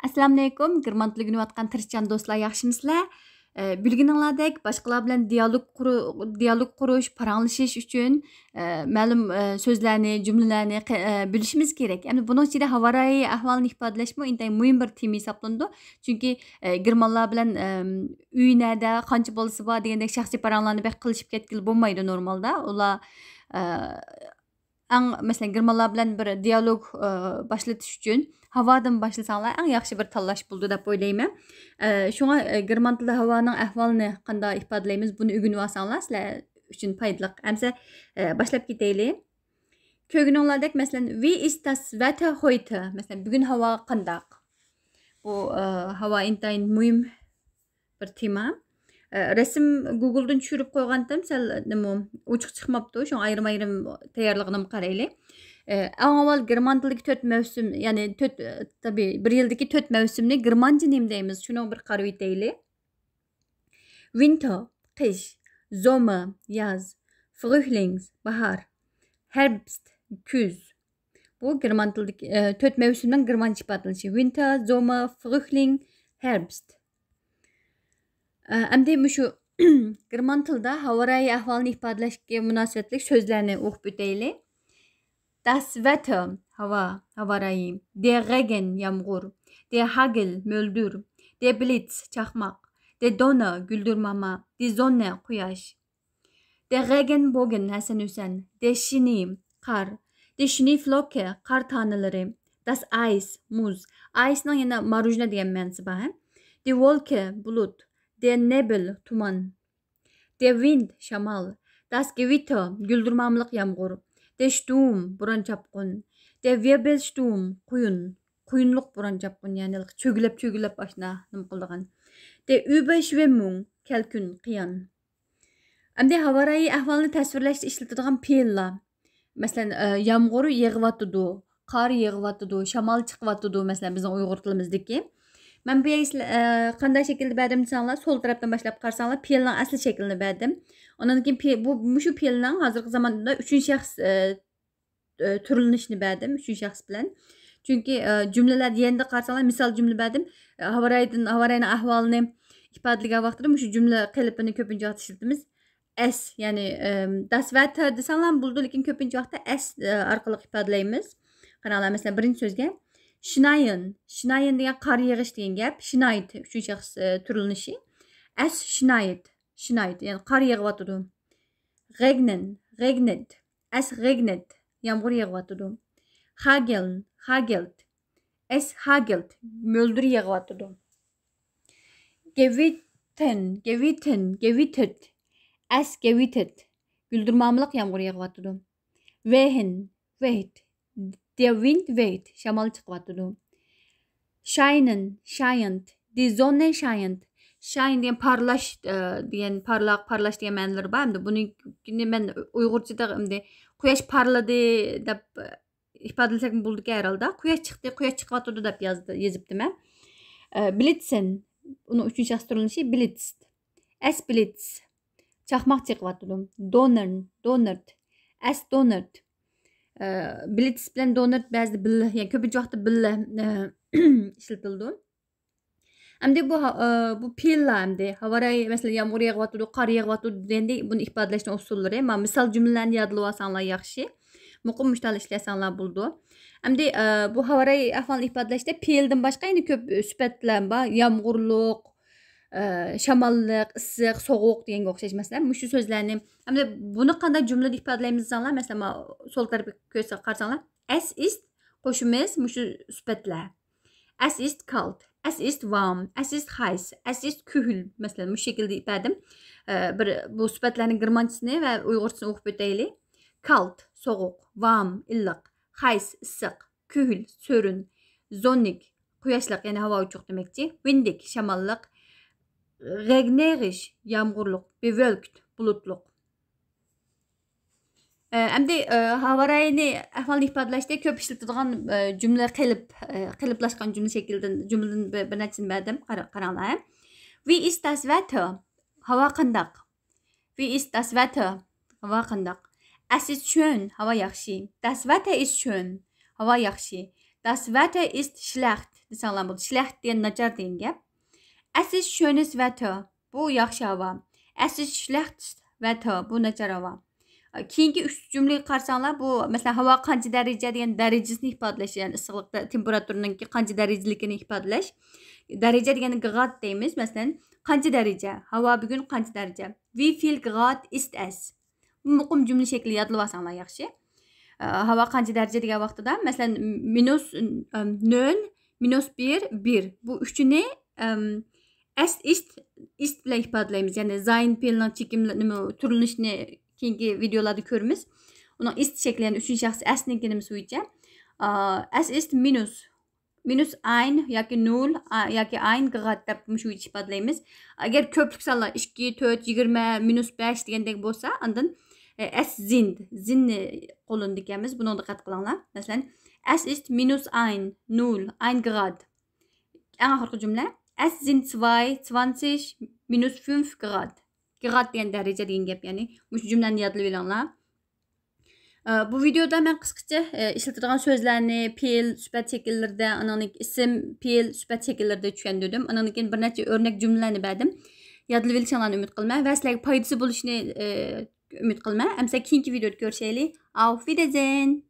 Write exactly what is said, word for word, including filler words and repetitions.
ئەسسالامۇئەلەيكۇم، گېرمان تىلى ئۆگىنىۋاتقان تىرىشچان دوستلار، ياخشىمۇسىلەر؟ ئە، بىلگىنىڭلاردەك، باشقىلار بىلەن دىيالوگ قۇرۇ-، دىيالوگ قۇرۇش، پاراڭلىشىش ئۈچۈن، ئە، مەلۇم، ئە، سۆزلەرنى، جۈملىلەرنى قە-، ئە، بىلىشىمىز كېرەك. ئەمدى بۇنىڭ ئىچىدە ھاۋارايى ئەھۋالىنى ئىپادىلەشمۇ ئىنتايىن مۇھىم بىر تېما ھېسابلىنىدۇ. چۈنكى، ئە، گېرمانلار بىلەن، ئەم، ئۆي نەدە، قانچە بالىسى بار دېگەندەك شەخسىي پاراڭلارنى بەك قىلىشىپ كەتكىلى بولمايدۇ نورمالدا. ئۇلار، ئە، ئەڭ، مەسىلەن، گېرمانلار بىلەن بىر دىيالوگ، ئە، باشلىتىش ئۈچۈن ھاۋادىن باشلىساڭلار ئەڭ ياخشى بىر تاللاش بولىدۇ دەپ ئويلايمەن. ئە، شۇڭا، ئە، گېرمان تىلىدا ھاۋانىڭ ئەھۋالىنى قانداق ئىپادىلەيمىز، بۇنى ئۆگىنىۋالساڭلار سىلەر ئۈچۈن پايدىلىق. ئەمسە، ئە، باشلاپ كېتەيلى. كۆرگىنىڭلاردەك، مەسىلەن، Wie ist das Wetter heute? مەسىلەن، بۈگۈن ھاۋا قانداق؟ بۇ، ئە، ھاۋا ئىنتايىن مۇھىم بىر تېما. ئە، رەسىم گۇگلدىن چۈشۈرۈپ قويغانتىم، سەل نېمە، ئوچۇق چىقماپتۇ، شۇڭا ئايرىم-ئايرىم تەييارلىغىنىم قارايلى. ئە، ئەڭ ئاۋۋال گېرمان تىلىدىكى تۆت مەۋسۇم، يەنى تۆت، ئە، تەبىئىي، بىر يىلدىكى تۆت مەۋسۇمنى گېرمانچە نېمە دەيمىز؟ شۇنىڭغا بىر قارىۋېتەيلى. Winter، قىش، Sommer، ياز، Frühling، باھار، Herbst، كۈز. بۇ گېرمان تىلىدىكى، ئە، تۆت مەۋسۇمنىڭ گېرمانچە ئىپادىلىنىشى. Winter، Sommer، Frühling، Herbst. ئە، ئەمدى مۇشۇ گېرمان تىلىدا ھاۋارايى ئەھۋالىنى ئىپادىلەشكە مۇناسىۋەتلىك سۆزلەرنى ئوقۇپ ئۆتەيلى. Das Wetter، ھاۋا، ھاۋارايى. Der Regen، يامغۇر. Der Hagel، مۆلدۈر. Der Blitz، چاقماق. Der Donner، گۈلدۈرماما. Die Sonne، قۇياش. Der Regenbogen، ھەسەن-ھۈسەن. Der Schnee، قار. Die Schneeflocke، قار تانىلىرى. Das Eis، مۇز. ئايسنىڭ يەنە ماروژنا دېگەن مەنىسى بار، ھە؟ Die Wolke، بۇلۇت. Der Nebel، تۇمان. Der Wind، شامال. Das Gewitter، گۈلدۈرمامىلىق يامغۇر. Der Sturm، بوران-چاپقۇن. Der Wirbelsturm، قۇيۇن. قۇيۇنلۇق بوران-چاپقۇن، يەنى چۆگىلەپ-چۆگىلەپ ئاشۇنداق نېمە قىلىدىغان. Der Überschwemmung، كەلكۈن، قىيان. ئەمدى ھاۋارايى ئەھۋالىنى تەسۋىرلەشتە ئىشلىتىدىغان پېئىللار. مەسىلەن، ئە، يامغۇر يېغىۋاتىدۇ، قار يېغىۋاتىدۇ، شامال چىقىۋاتىدۇ، مەسىلەن، بىزنىڭ ئۇيغۇر تىلىمىزدىكى. مەن بۇ يەرگە سىلە-، ئە، قانداق شەكىلدە بەردىم دېسەڭلار، سول تەرەپتىن باشلاپ قارىساڭلار، پېئىلنىڭ ئەسلى شەكلىنى بەردىم. ئۇنىڭدىن كېيىن پېئىل-، بۇ، مۇشۇ پېئىلنىڭ ھازىرقى زاماندا ئۈچىنچى شەخس، ئە، ئە، تۈرلىنىشىنى بەردىم، ئۈچىنچى شەخس بىلەن. چۈنكى، ئە، جۈملىلەردە يەنە قارىساڭلار، مىسال جۈملە بەردىم. ئە، ھاۋارايدىن، ھاۋاراينىڭ ئەھۋالىنى ئىپادىلىگەن ۋاقتىدا مۇشۇ جۈملە قېلىپىنى كۆپىنچە ۋاقىت ئىشلىتىمىز. ئەس، يەنى، ئەم، Das Wetter دېسەڭلار بولىدۇ، لېكىن كۆپىنچە ۋاقىتتا ئەس، ئە، ئارقىلىق ئىپادىلەيمىز. قاراڭلار، مەسىلەن، بىرىنچى سۆزگە. Schneien، schneien دېگەن قار يېغىش دېگەن گەپ. Schneit، ئۈچىنچى شەخس، ئە، تۈرلىنىشى. Es schneit، schneit، يەنى قار يېغىۋاتىدۇ. Regnen، regnet. Es regnet، يامغۇر يېغىۋاتىدۇ. Hageln، hagelt. Es hagelt، مۆلدۈر يېغىۋاتىدۇ. Gewittern، gewittern، gewittert. Es gewittet، گۈلدۈرمامىلىق يامغۇر يېغىۋاتىدۇ. Wehen، weht. Der Wind weht، شامال چىقىۋاتىدۇ. Scheinen، scheint. Die Sonne scheint. Schein دېگەن پارلاش، ئە، دېگەن پارلاق، پارلاش دېگەن مەنىلىرى بار. ئەمدى بۇنىڭكىنى مەن ئۇيغۇرچىدا ئەمدى قۇياش پارلىدى دەپ ئىپادىلىسەكمۇ بولىدىكەن ھەرھالدا. قۇياش چىقتى، قۇياش چىقىۋاتىدۇ دەپ يازدى، يېزىپتىمەن. ئە، Blitzen، ئۇنىڭ ئۈچىنچى شەخس تۈرلىنىشى Blitzt. Es blitzt، چاقماق چېقىۋاتىدۇ. Donnern، donnert. Es donnert. ئە، Blitz بىلەن donnert بەزىدە بىللە، يەنى كۆپىنچە ۋاقىتتا بىللە، ئە، ئىشلىتىلىدۇ. ئەمدى بۇ ھا-، ئە، بۇ پېئىللار ئەمدى. ھاۋارايى، مەسىلەن، يامغۇر يېغىۋاتىدۇ، قار يېغىۋاتىدۇ دېگەندەك بۇنى ئىپادىلەشنىڭ ئۇسۇللىرى. مانا مىسال جۈملىلەرنى يادلىۋالساڭلار ياخشى. مۇقىم مۇشۇنداق ئىشلەتسەڭلار بولىدۇ. ئەمدى، ئە، بۇ ھاۋارايى ئەھۋالنى ئىپادىلەشتە پېئىلدىن باشقا يەنە كۆپ سۈپەتلەر بار. يامغۇرلۇق، ئە، شاماللىق، ئىسسىق، سوغۇق دېگەنگە ئوخشاش مەسىلەن. مۇشۇ سۆزلەرنى، ئەمدى بۇنى قانداق جۈملىدە ئىپادىلەيمىز دېسەڭلار، مەسىلەن، مانا سول تەرەپكە كۆرسە-، قارىساڭلار، Es ist، قوشۇمىمىز مۇشۇ سۈپەتلەر. Es ist kalt، es ist warm، es ist heiß، es ist kühl. مەسىلەن، مۇشۇ شەكىلدە ئىپادىم. ئە، بىر بۇ سۈپەتلەرنىڭ گېرمانچىسىنى ۋە ئۇيغۇرچىسىنى ئوقۇپ ئۆتەيلى. Kalt، سوغۇق. Warm، ئىللىق. Heiß، ئىسسىق. Kühl، سۆرۈن. Sonnig، قۇياشلىق، يەنى ھاۋا ئوچۇق دېمەكچى. Windig، شاماللىق. Regnerisch، يامغۇرلۇق. Bewölkt، بۇلۇتلۇق. ئە، ئەمدى، ئە، ھاۋارايىنى ئەھۋالنى ئىپادىلەشتە كۆپ ئىشلىتىدىغان، ئە، جۈملە قېلىپ، ئە، قېلىپلاشقان جۈملە شەكلىدىن، جۈملىدىن بىر، بىر نەچچىسىنى بەردىم. قارا-، قاراڭلار. Wie ist das Wetter؟ ھاۋا قانداق؟ Wie ist das Wetter؟ ھاۋا قانداق؟ Es ist schön، ھاۋا ياخشى. Das Wetter ist schön، ھاۋا ياخشى. Das Wetter ist schlecht، دېسەڭلار بولىدۇ. شلەخت دېگەن ناچار دېگەن گەپ. ئەس ئىس شۆنىس ۋەتۆ، بۇ ياخشى ھاۋا. ئەس ئىس شلەخت ۋەتۆ، بۇ ناچار ھاۋا. كېيىنكى ئۈچ جۈملىگە قارىساڭلار، بۇ، مەسىلەن، ھاۋا قانچە دەرىجە دېگەن دەرىجىسىنى ئىپادىلەش، يەنى ئىسسىقلىقتا تېمپېراتۇرىنىڭكى قانچە دەرىجىلىكىنى ئىپادىلەش. دەرىجە دېگەننى گراد دەيمىز. مەسىلەن، قانچە دەرىجە؟ ھاۋا بۈگۈن قانچە دەرىجە؟ Wie viel Grad ist es? بۇ مۇقىم جۈملە شەكلى، يادلىۋالساڭلار ياخشى. ئە، ھاۋا قانچە دەرىجە دېگەن ۋاقتىدا، مەسىلەن، مىنۇس، ئەم، نۆل، مىنۇس بىر، بىر. بۇ ئۈچىنى، ئەم، ئەس ئىست، ئىست بىلەن ئىپادىلەيمىز. يەنى زاين پېئىلنىڭ چېكىم-، نېمە، تۈرلىنىشىنى كېيىنكى ۋىدېئولاردا كۆرىمىز. ئۇنىڭ ئىست شەكلى، يەنى ئۈچىنچى شەخس ئەسنىڭكى نېمىسى بويىچە. ئا، ئەس ئىست مىنۇس. مىنۇس ئاين ياكى نۇل، ئا، ياكى ئاين گراد دەپ مۇشۇ بويىچە ئىپادىلەيمىز. ئەگەر كۆپلۈك سانلار ئىككى، تۆت، يىگىرمە، مىنۇس بەش دېگەندەك بولسا، ئاندىن، ئە، ئەس زىند، زىننى قوللىنىدىكەنمىز. بۇنىڭغا دىققەت قىلىڭلار. مەسىلەن، ئەس ئىست مىنۇس ئاين، نۇل، ئاين گراد. ئەڭ ئاخىرقى جۈملە. ئەس زىند سۋاي، سۋانسىش، مىنۇس فۈنف گراد. گراد دېگەن دەرىجە دېگەن گەپ، يەنى مۇشۇ جۈملىنى يادلىۋېلىڭلار. ئە، بۇ ۋىدېئودا مەن قىسقىچە، ئە، ئىشلىتىدىغان سۆزلەرنى پېئىل سۈپەت شەكىللىرىدە، ئانىڭدىن كېيىن ئىسىم پېئىل سۈپەت شەكىللىرىدە چۈشەندۈردۈم. ئانىڭدىن كېيىن بىر نەچچە ئۆرنەك جۈملىلەرنى بەردىم. يادلىۋېلىشىڭلارنى ئۈمىد قىلىمەن ۋە سىلەرگە پايدىسى بولۇشىنى، ئە، ئۈمىد قىلىمەن. ئەمسە كېيىنكى ۋىدېئودا كۆرۈشەيلى. Auf Wiedersehen!